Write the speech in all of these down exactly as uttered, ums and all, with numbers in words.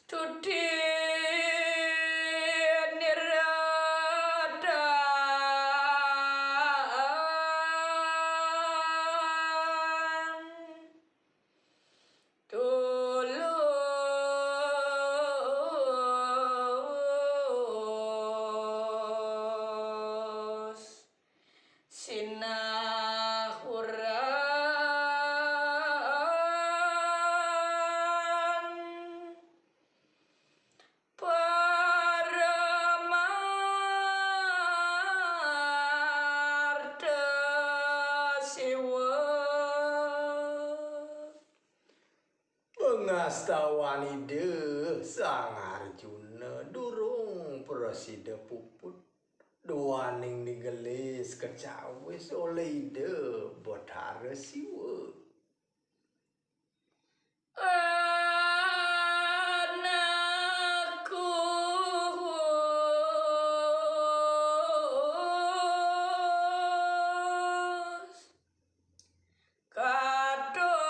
Tuti niratan tulus sinahuran. Paramarta Siwa. Pangastawan Ida Sang Arjuna durung prasida puput. Duaning digelis kacawis olih Ida Batara Siwa. Anakku katon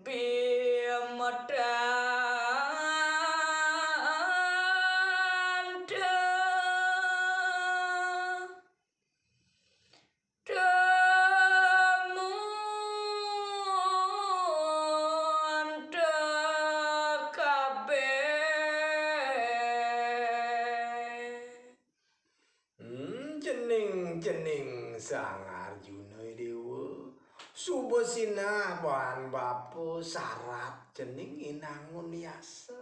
bimetanta tamunta kabeh. Hmm, cening, cening Sang Arjuna Dewa. Suba sinah baan bapa sarat cening inangun yasa.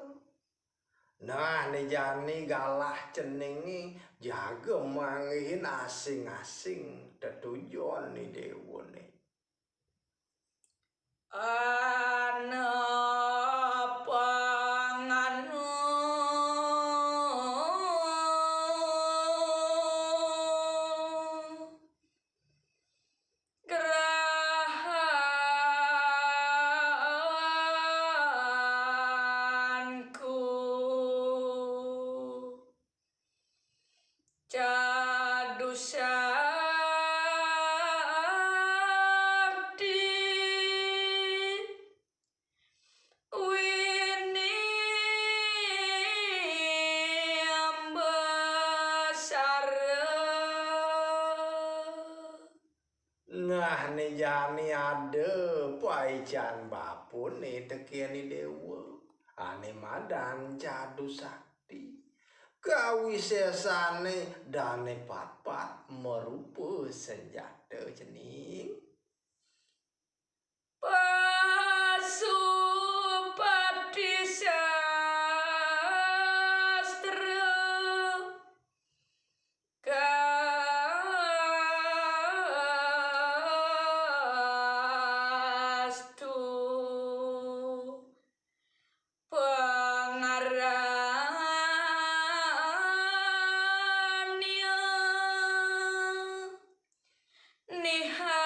Nah, né jani galah ceningé jaga manggihin asing-asing tetujon né déwané. Ana panganu grahanku. Cadu sakti wini ambasara. Nah, né jani ada paican bapané tekén i déwa. Ané madan cadu sakti. Kawisésané dané patpat marupa senjata cening. Pasupati sastra kastu pangarania nihan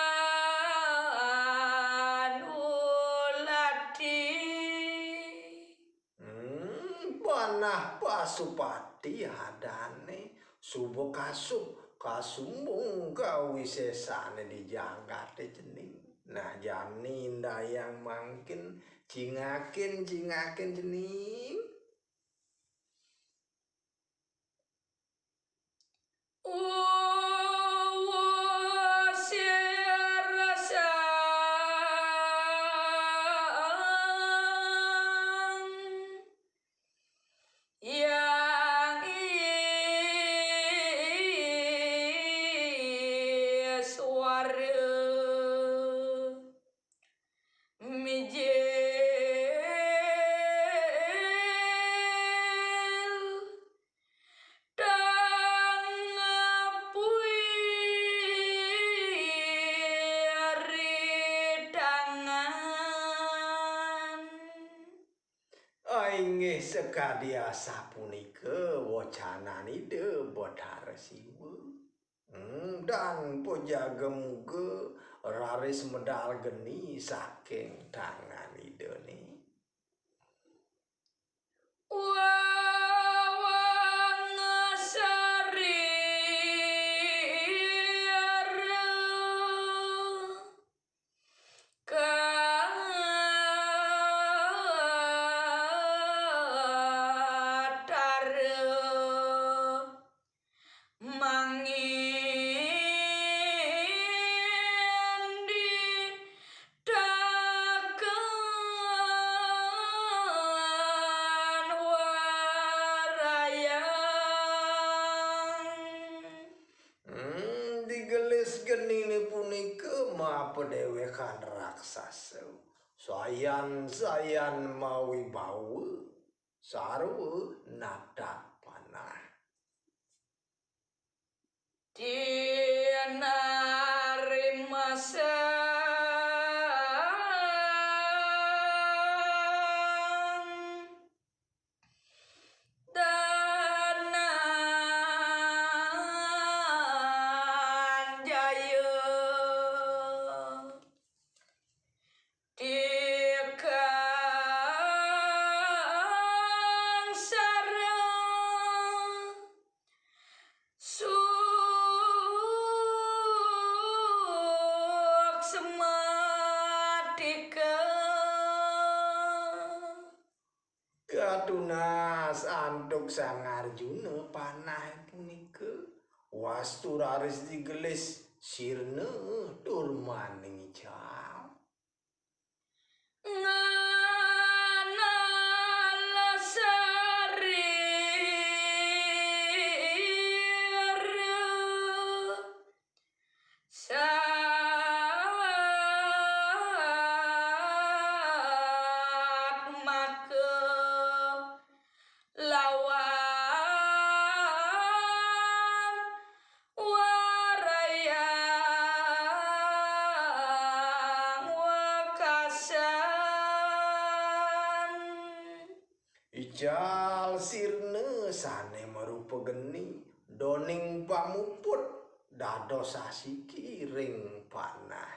ulati. Hmm, panah Pasupati adané suba kasup kasumbung kawisésané di jagaté cening. Nah, jani indayang mangkin cingakin, cingakin cening. Uwasirasang Hyang Iswara mijil tangapuy ri tangan. Inggih sakadi asapunika wacanan Ida Batara Siwa. Hmm, dan pajaga muga raris medal geni saking tangan Idané. Wawang sari raksasa. Sayan-sayan mawibawa, sarwa natah panah. Tinarimasang Dananjaya dikangsara suksma dika. Katunas antuk Sang Arjuna panah punika, wastu raris digelis sirna tur maning ical. Nganal sarira satmaka lawan warayang wekasan. Ical sirna sane marupa geni, doning pamuput dados asiki ring panah.